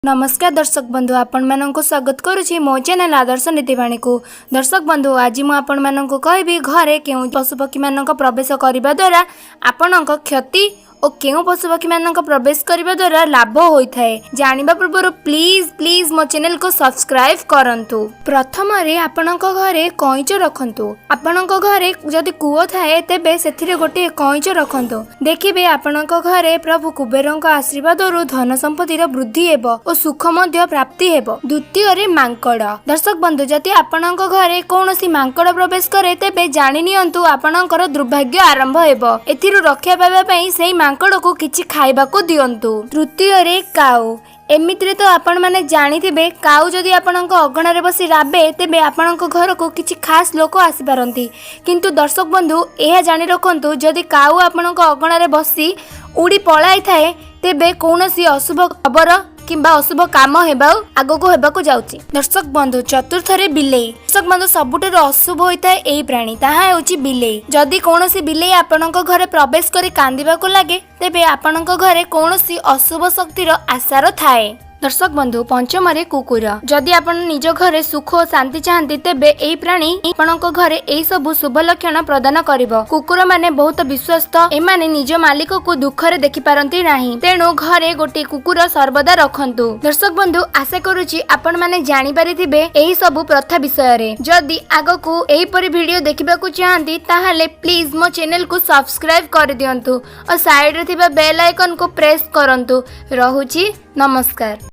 ନମସ୍କାର ଦର୍ଶକ ବନ୍ଧୁ, ଆପଣମାନଙ୍କୁ ସ୍ୱାଗତ କରୁଛି ମୋ ଚ୍ୟାନେଲ ଆଦର୍ଶ ନୀତିବାଣୀକୁ। ଦର୍ଶକ ବନ୍ଧୁ, ଆଜି ମୁଁ ଆପଣମାନଙ୍କୁ କହିବି ଘରେ କେଉଁ ପଶୁପକ୍ଷୀମାନଙ୍କ ପ୍ରବେଶ କରିବା ଦ୍ୱାରା ଆପଣଙ୍କ କ୍ଷତି ଓ କେଉଁ ପଶୁପକ୍ଷୀମାନଙ୍କ ପ୍ରବେଶ କରିବା ଦ୍ୱାରା ଲାଭ ହୋଇଥାଏ। ଜାଣିବା ପୂର୍ବରୁ ପ୍ଲିଜ୍ ପ୍ଲିଜ୍ ମୋ ଚ୍ୟାନେଲକୁ ସବସ୍କ୍ରାଇବ୍ କରନ୍ତୁ। ପ୍ରଥମରେ ଆପଣଙ୍କ ଘରେ କଇଁଚ ରଖନ୍ତୁ। ଆପଣଙ୍କ ଘରେ ଯଦି କୂଅ ଥାଏ, ତେବେ ସେଥିରେ ଗୋଟିଏ କଇଁଚ ରଖନ୍ତୁ। ଦେଖିବେ, ଆପଣଙ୍କ ଘରେ ପ୍ରଭୁ କୁବେରଙ୍କ ଆଶୀର୍ବାଦରୁ ଧନ ସମ୍ପତ୍ତିର ବୃଦ୍ଧି ହେବ ଓ ସୁଖ ମଧ୍ୟ ପ୍ରାପ୍ତି ହେବ। ଦ୍ୱିତୀୟରେ ମାଙ୍କଡ଼। ଦର୍ଶକ ବନ୍ଧୁ, ଯଦି ଆପଣଙ୍କ ଘରେ କୌଣସି ମାଙ୍କଡ଼ ପ୍ରବେଶ କରେ, ତେବେ ଜାଣି ନିଅନ୍ତୁ ଆପଣଙ୍କର ଦୁର୍ଭାଗ୍ୟ ଆରମ୍ଭ ହେବ। ଏଥିରୁ ରକ୍ଷା ପାଇବା ପାଇଁ ସେଇ ମାଙ୍କଡ଼କୁ କିଛି ଖାଇବାକୁ ଦିଅନ୍ତୁ। ତୃତୀୟରେ କାଉ। ଏମିତିରେ ତ ଆପଣମାନେ ଜାଣିଥିବେ, କାଉ ଯଦି ଆପଣଙ୍କ ଅଗଣାରେ ବସି ରାବେ, ତେବେ ଆପଣଙ୍କ ଘରକୁ କିଛି ଖାସ୍ ଲୋକ ଆସିପାରନ୍ତି। କିନ୍ତୁ ଦର୍ଶକ ବନ୍ଧୁ, ଏହା ଜାଣି ରଖନ୍ତୁ, ଯଦି କାଉ ଆପଣଙ୍କ ଅଗଣାରେ ବସି ଉଡ଼ି ପଳାଇଥାଏ, ତେବେ କୌଣସି ଅଶୁଭ ଖବର କିମ୍ବା ଅଶୁଭ କାମ ହେବା ଆଗକୁ ହେବାକୁ ଯାଉଛି। ଦର୍ଶକ ବନ୍ଧୁ, ଚତୁର୍ଥରେ ବିଲେଇ। ଦର୍ଶକ ବନ୍ଧୁ, ସବୁଠାରୁ ଅଶୁଭ ହୋଇଥାଏ ଏହି ପ୍ରାଣୀ, ତାହା ହେଉଛି ବିଲେଇ। ଯଦି କୌଣସି ବିଲେଇ ଆପଣଙ୍କ ଘରେ ପ୍ରବେଶ କରି କାନ୍ଦିବାକୁ ଲାଗେ, ତେବେ ଆପଣଙ୍କ ଘରେ କୌଣସି ଅଶୁଭ ଶକ୍ତିର ଆଶାର ଥାଏ। ଦର୍ଶକ ବନ୍ଧୁ, ପଞ୍ଚମରେ କୁକୁର। ଯଦି ଆପଣ ନିଜ ଘରେ ସୁଖ ଓ ଶାନ୍ତି ଚାହାନ୍ତି, ତେବେ ଏହି ପ୍ରାଣୀ ଆପଣଙ୍କ ଘରେ ଏହି ସବୁ ଶୁଭ ଲକ୍ଷଣ ପ୍ରଦାନ କରିବ। କୁକୁର ମାନେ ବହୁତ ବିଶ୍ୱସ୍ତ। ଏମାନେ ନିଜ ମାଲିକକୁ ଦୁଃଖରେ ଦେଖିପାରନ୍ତି ନାହିଁ। ତେଣୁ ଘରେ ଗୋଟିଏ କୁକୁର ସର୍ବଦା ରଖନ୍ତୁ। ଦର୍ଶକ ବନ୍ଧୁ, ଆଶା କରୁଛି ଆପଣମାନେ ଜାଣିପାରିଥିବେ ଏହି ସବୁ ପ୍ରଥା ବିଷୟରେ। ଯଦି ଆଗକୁ ଏହିପରି ଭିଡିଓ ଦେଖିବାକୁ ଚାହାନ୍ତି, ତାହେଲେ ପ୍ଲିଜ ମୋ ଚ୍ୟାନେଲକୁ ସବସ୍କ୍ରାଇବ କରିଦିଅନ୍ତୁ ଓ ସାଇଡରେ ଥିବା ବେଲ୍ ଆଇକନକୁ ପ୍ରେସ୍ କରନ୍ତୁ। ରହୁଛି, ନମସ୍କାର।